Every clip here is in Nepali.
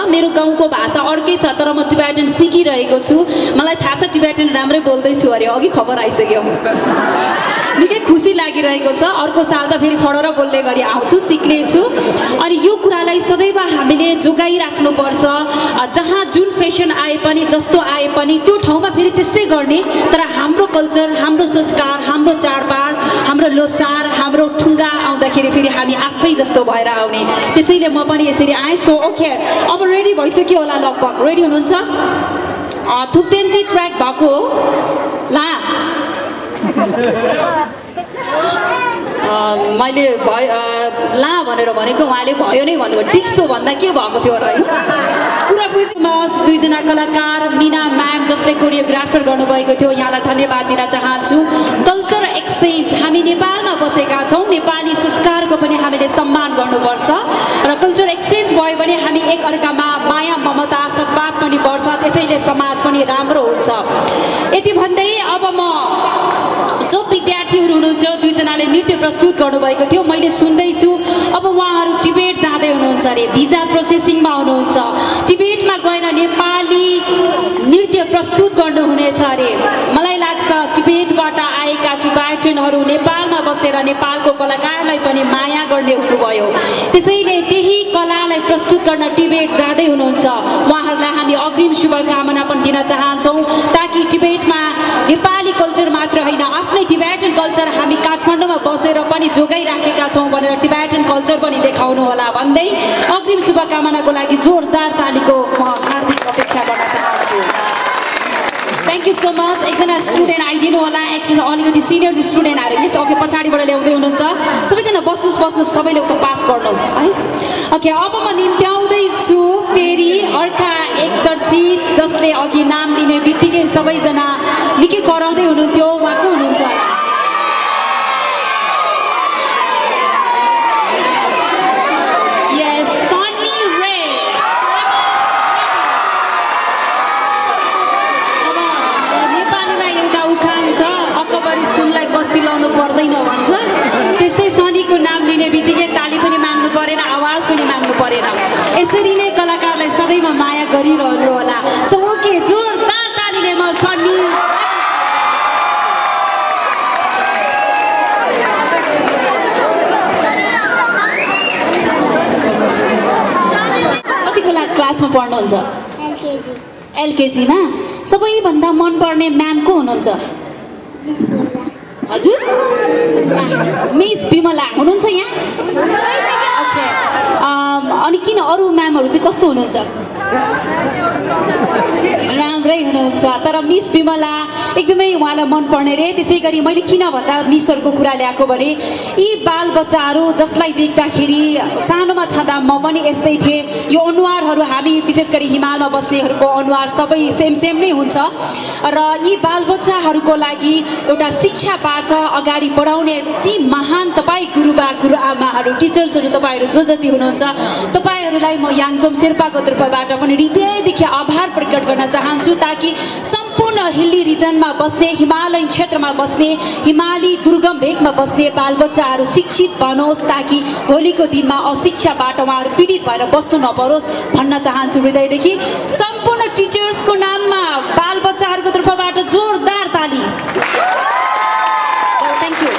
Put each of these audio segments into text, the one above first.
मेरो गाउँको भाषा अर्कै छ तर म टिबेटन सिकिरहेको छु मलाई थाहा छ टिबेटन राम्रै बोल्दैछु अरे अघि खबर आइसक्यो निकै खुसी लागिरहेको छ अर्को साल त फेरि फडर बोल्ने गरी आउँछु सिक्नेछु अनि यो कुरालाई सदैव हामीले जोगाइराख्नुपर्छ जहाँ जुन फेसन आए पनि जस्तो आए पनि त्यो ठाउँमा फेरि त्यस्तै गर्ने तर हाम्रो कल्चर हाम्रो संस्कार हाम्रो चाडबाड हाम्रो लोसार हाम्रो ठुङ्गा आउँदाखेरि फेरि हामी आफै जस्तो भएर आउने त्यसैले म पनि यसरी आएँ सो ओके अब रेडी भइसक्यो होला लगभग रेडी हुनुहुन्छ थुप्तेन्जी ट्र्याक भएको हो ला मैले ला भनेर भनेको उहाँले भयो नै भन्नुभयो टिक्सो भन्दा के भएको थियो र पुरा बुझ्नु दुईजना कलाकार मिना म्याम जसले कोरियोग्राफर गर्नुभएको थियो यहाँलाई धन्यवाद दिन चाहन्छु कल्चर एक्सचेन्ज हामी नेपालमा बसेका छौँ नेपाली संस्कारको पनि हामीले सम्मान गर्नुपर्छ र कल्चर एक्सचेन्ज भयो भने हामी एक अर्कामा माया ममता सद्भाव पनि बढ्छ त्यसैले समाज पनि राम्रो हुन्छ यति भन्दै अब म जो विद्यार्थीहरू हुनुहुन्छ दुईजनाले नृत्य प्रस्तुत गर्नुभएको थियो मैले सुन्दैछु अब उहाँहरू टिबेट जाँदै हुनुहुन्छ अरे भिजा प्रोसेसिङमा हुनुहुन्छ टिबेटमा गएर नेपाली नृत्य प्रस्तुत गर्नुहुनेछ अरे मलाई लाग्छ टिबेटबाट आएका टिबेटनहरू नेपालमा बसेर नेपालको कलाकारलाई पनि माया गर्ने हुनुभयो त्यसैले त्यही कलालाई प्रस्तुत गर्न टिबेट जाँदै हुनुहुन्छ उहाँहरूलाई हामी अग्रिम शुभकामना पनि दिन चाहन्छौँ ताकि टिबेटमा नेपाली कल्चर मात्र होइन आफ्नै टिबेटन कल्चर हामी काठमाडौँमा बसेर पनि जोगाइराखेका छौँ भनेर टिबेटन कल्चर पनि देखाउनु होला भन्दै अग्रिम शुभकामनाको लागि जोरदार तालीको म हार्दिक अपेक्षा गर्न चाहन्छु थ्याङ्क यू सो मच एकजना स्टुडेन्ट आइदिनु होला एकजना अलिकति सिनियर स्टुडेन्टहरू यस अघि पछाडिबाट ल्याउँदै हुनुहुन्छ सबैजना बस्नुहोस् सबैले उता पास गर्नु है ओके अब म निम्त्याउँदैछु फेरि अर्का एक चर्चित जसले अघि नाम लिने बित्तिकै सबैजना निकै कराउँदै हुनुहुन्थ्यो उहाँ को हुनुहुन्छ सिलाउनु पर्दैन भन्छ त्यस्तै सनीको नाम लिने बित्तिकै ताली पनि माग्नु परेन आवाज पनि माग्नु परेन यसरी नै कलाकारलाई सदैव माया गरिरहनु होला सो ओके जोरदार तालीले म सनी कतिको क्लासमा पढ्नुहुन्छ एलकेजीमा सबैभन्दा मनपर्ने म्याम को हुनुहुन्छ हजुर मिस विमला हुनुहुन्छ यहाँ अनि किन अरू म्यामहरू चाहिँ कस्तो हुनुहुन्छ राम्रै हुनुहुन्छ तर मिस विमला एकदमै उहाँलाई मनपर्ने रे त्यसै गरी मैले किन भन्दा मिसहरूको कुरा ल्याएको भने यी बालबच्चाहरू जसलाई देख्दाखेरि सानोमा छँदा म पनि यस्तै थिएँ यो अनुहारहरू हामी विशेष गरी हिमालमा बस्नेहरूको अनुहार सबै सेम नै हुन्छ र यी बालबच्चाहरूको लागि एउटा शिक्षाबाट अगाडि बढाउने ती महान तपाईँ गुरुबा गुरुआमाहरू टिचर्सहरू तपाईँहरू जति हुनुहुन्छ तपाईँहरूलाई म याङचोम शेर्पाको तर्फबाट पनि हृदयदेखि आभार प्रकट गर्न चाहन्छु ताकि सम्पूर्ण हिल्ली रिजनमा बस्ने हिमालयन क्षेत्रमा बस्ने हिमाली दुर्गम भेगमा बस्ने बालबच्चाहरू शिक्षित बनोस् ताकि भोलिको दिनमा अशिक्षाबाट उहाँहरू पीडित भएर बस्नु नपरोस् भन्न चाहन्छु हृदयदेखि सम्पूर्ण टिचर्सको नाममा बालबच्चाहरूको तर्फबाट जोरदार ताली थ्याङ्क यू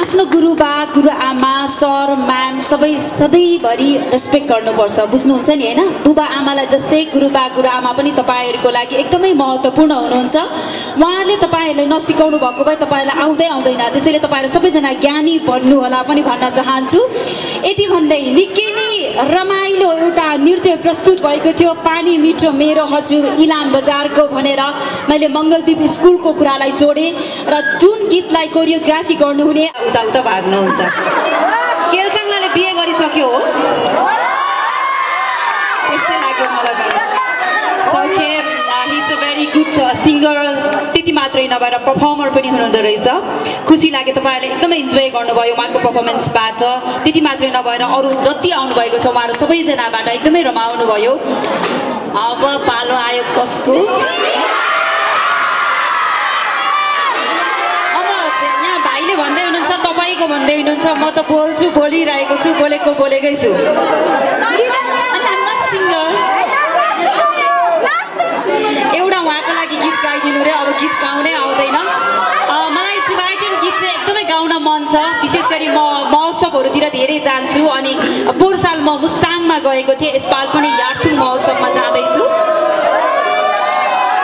आफ्नो गुरुबा गुरुआमा सर म्याम सबै सधैँभरि रेस्पेक्ट गर्नुपर्छ बुझ्नुहुन्छ नि होइन बुबा आमालाई जस्तै गुरुबा गुरुआमा पनि तपाईँहरूको लागि एकदमै महत्त्वपूर्ण हुनुहुन्छ उहाँहरूले तपाईँहरूलाई नसिकाउनु भएको भए तपाईँहरूलाई आउँदैन त्यसैले तपाईँहरू सबैजना ज्ञानी बन्नु होला पनि भन्न चाहन्छु यति भन्दै निकै नै रमाइलो एउटा नृत्य प्रस्तुत भएको थियो पानी मिठो मेरो हजुर इलाम बजारको भनेर मैले मङ्गलदीप स्कुलको कुरालाई जोडेँ र जुन गीतलाई कोरियोग्राफी गर्नुहुने उता उता भाग्नुहुन्छ केलसाङलाले बिहे गरिसक्यो हो त्यस्तै लाग्यो मलाई सौखेर हिज अ भेरी गुड सिङ्गर त्यति मात्रै नभएर पर्फर्मर पनि हुनुहुँदो रहेछ खुसी लाग्यो तपाईँहरूले एकदमै इन्जोय गर्नुभयो उहाँको पर्फर्मेन्सबाट त्यति मात्रै नभएर अरू जति आउनुभएको छ उहाँहरू सबैजनाबाट एकदमै रमाउनु भयो अब पालो आयो कसको अब यहाँ भाइले भन्दै हुनुहुन्छ तपाईँ तपाईँको भन्दै हुनुहुन्छ म त बोल्छु बोलिरहेको छु बोलेकै छु एउटा उहाँको लागि गीत गाइदिनु रे अब गीत गाउनै आउँदैन मलाई टिबेटन गीत चाहिँ एकदमै गाउन मन छ विशेष गरी म महोत्सवहरूतिर धेरै जान्छु अनि पोहोर साल म मुस्ताङमा गएको थिएँ यसपाल पनि यार्थुङ महोत्सवमा जाँदैछु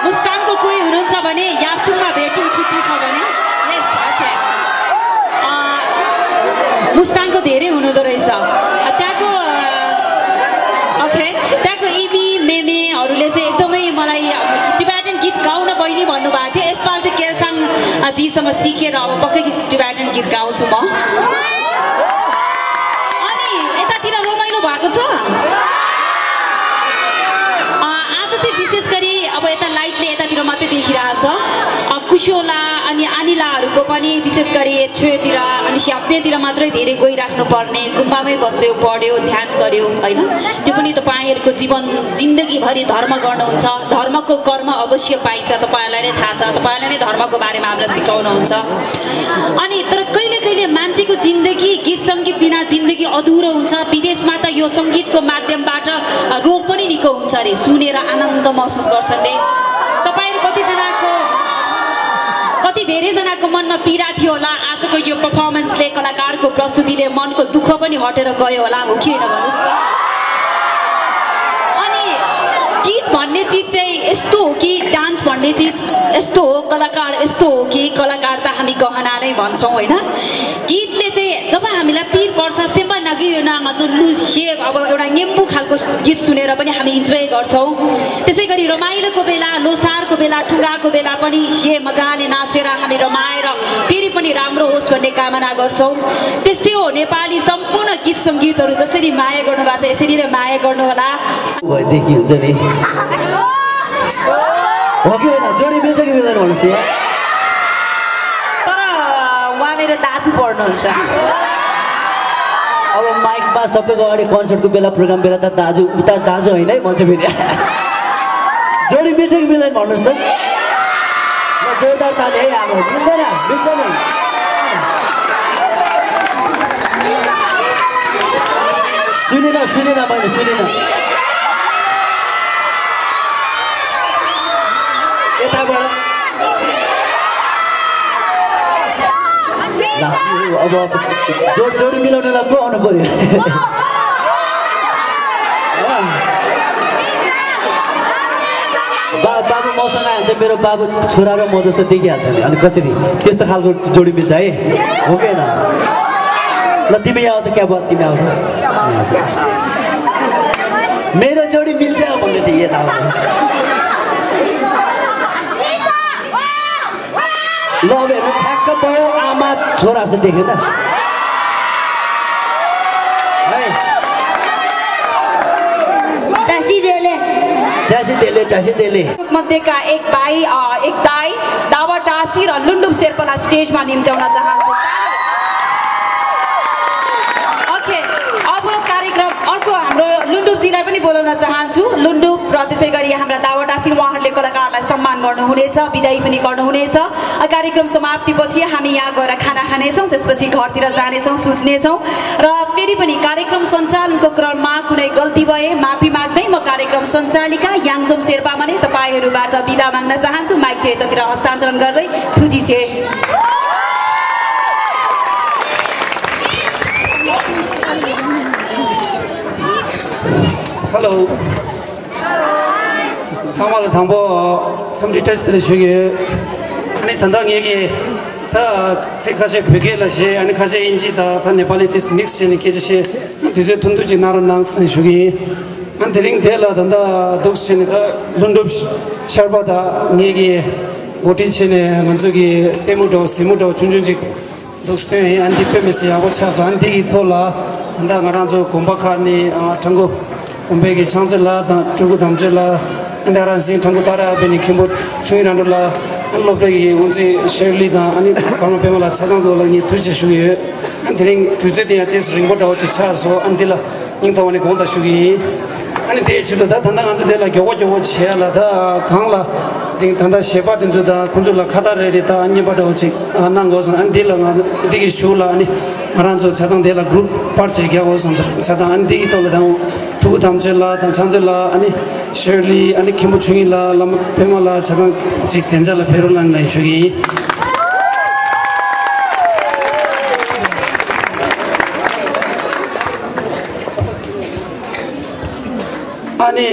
मुस्ताङको कोही हुनुहुन्छ भने यार्थुङमा भेटौँ छुट्टी छ भने यस ओके मुस्ताङको धेरै हुनुहुँदो रहेछ त्यहाँको ओके त्यहाँको इमी मेमेहरूले चाहिँ एकदमै मलाई टिबेटन गीत गाउन बहिनी भन्नुभएको थियो यसपाल चाहिँ केल्साङ जीसँग सिकेर अब पक्कै टिबेटन गीत गाउँछु म अनि यतातिर रमाइलो भएको छ आज चाहिँ विशेष गरी अब यता लाइटले यतातिर मात्रै देखिरहेछ कुशोला अनि अनिलाहरूको पनि विशेष गरी छेउतिर अनि स्याप्नेतिर मात्रै धेरै गइराख्नु पर्ने गुम्बामै बस्यो पढ्यो ध्यान गर्यो होइन त्यो पनि तपाईँहरूको जिन्दगीभरि धर्म गर्नुहुन्छ धर्मको कर्म अवश्य पाइन्छ तपाईँहरूलाई नै थाहा छ तपाईँहरूले नै धर्मको बारेमा हामीलाई सिकाउनुहुन्छ अनि तर कहिले कहिले मान्छेको जिन्दगी गीत सङ्गीत बिना जिन्दगी अधुरो हुन्छ विदेशमा त यो सङ्गीतको माध्यमबाट रोग पनि निको हुन्छ अरे सुनेर आनन्द महसुस गर्छन् रे तपाईँहरू कति धेरैजनाको मनमा पीडा थियो होला आजको यो पर्फर्मेन्सले कलाकारको प्रस्तुतिले मनको दुःख पनि हटेर गयो होला हो कि होइन भन्नुहोस् त अनि गीत भन्ने चिज चाहिँ यस्तो हो कि डान्स भन्ने चिज यस्तो हो कलाकार यस्तो हो कि कलाकार त हामी गहना नै भन्छौँ होइन गीतले चाहिँ जब हामीलाई पीर पर्छ सेम्बा नगियोनामा जो लुसे अब एउटा नेम्बु खालको गीत सुनेर पनि हामी इन्जोय गर्छौँ त्यसै गरी रमाइलोको बेला लोसारको बेला ठुङ्गाको बेला पनि से मजाले नाचेर हामी रमाएर फेरि पनि राम्रो होस् भन्ने कामना गर्छौँ त्यस्तै हो नेपाली सम्पूर्ण गीत सङ्गीतहरू जसरी माया गर्नुभएको छ यसरी नै माया गर्नुहोला भएदेखि हुन्छ नि हो कि होइन जोडी मिल्छ कि मिल्दैन भन्नुहोस् त तर उहाँ मेरो दाजु पर्नुहुन्छ अब माइकमा सबैको अगाडि कन्सर्टको बेला प्रोग्राम बेला त दाजु उता दाजु होइन है भन्छ फेरि जोडी मिल्छ कि मिल्दैन भन्नुहोस् त जोरदार ताली है अब मिल्दैन मिल्दैन सुनेन मैले सुनेन यताबाट अब जोडी मिलाउनेलाई पो आउनु पर्यो बाबु मसँग आयो भने मेरो बाबु छोरा र म जस्तो देखिहाल्छ नि अनि कसरी त्यस्तो खालको जोडी मिल्छ है हो कि होइन ल तिमी आऊ त क्या भयो तिमी आऊ मेरो जोडी मिल्छ भन्दै थिएँ यता ल अब हेर्नु ठ्याक्क भयो आमा छोरा जस्तो देख्यो त मध्येका एक दाई दावा टासी र लुन्डुप शेर्पालाई स्टेजमा निम्त्याउन चाहन्छु ओके अब कार्यक्रम अर्को हाम्रो लुन्डुपजीलाई पनि बोलाउन चाहन्छु लुन्डुप र त्यसै गरी हाम्रा दावा टासी उहाँहरूले कलाकारलाई सम्मान गर्नुहुनेछ विदाई पनि गर्नुहुनेछ कार्यक्रम समाप्तिपछि हामी यहाँ गएर खाना खानेछौँ त्यसपछि घरतिर जानेछौँ सुत्नेछौँ र फेरि पनि कार्यक्रम सञ्चालनको क्रममा कुनै गल्ती भए माफी माग्दै म कार्यक्रम सञ्चालिका याङजोम शेर्पामा नै तपाईँहरूबाट बिदा माग्न चाहन्छु माइक चाहिँ यतातिर हस्तान्तरण गर्दै थुजी छे Hello. 참아도 담보 좀 디테일스를 주게 아니 단당 얘기 다 제가시 베게라시 아니 가시 인지다 다 네팔리 디스 믹스니 계지시 뒤제 돈두지 나로 남스는 주기 안 드링 델라 단다 독스니가 룬룹 샤바다 얘기 오티체네 먼저기 때무도 시무도 준준직 독스테 안디페메시 하고 차서 안디기 톨라 단다 가란조 곰바카니 당고 umbe기 창절라 주고 담절라 안다란시 당고따라 베니 김보 추이란돌라 안로베기 운지 셰리다 아니 바노베말라 차장돌라니 투지슈이 안드링 투제디야 데스 링보다 어찌 차서 안딜라 닝타원이 공다슈기 아니 대출다 단당한데라 교고교고 치야라다 강라 딩 단다 셰바 딩주다 군주라 카다레리다 안니바다 오직 난고선 안딜라 디기 슈라 아니 마란조 차장데라 그룹 파티 기하고선 차장 안디기 돌다고 두담젤라 단창젤라 아니 셔리 아니 김부충이라 람 페말라 차장 직 덴잘라 페롤란 나이슈기 아니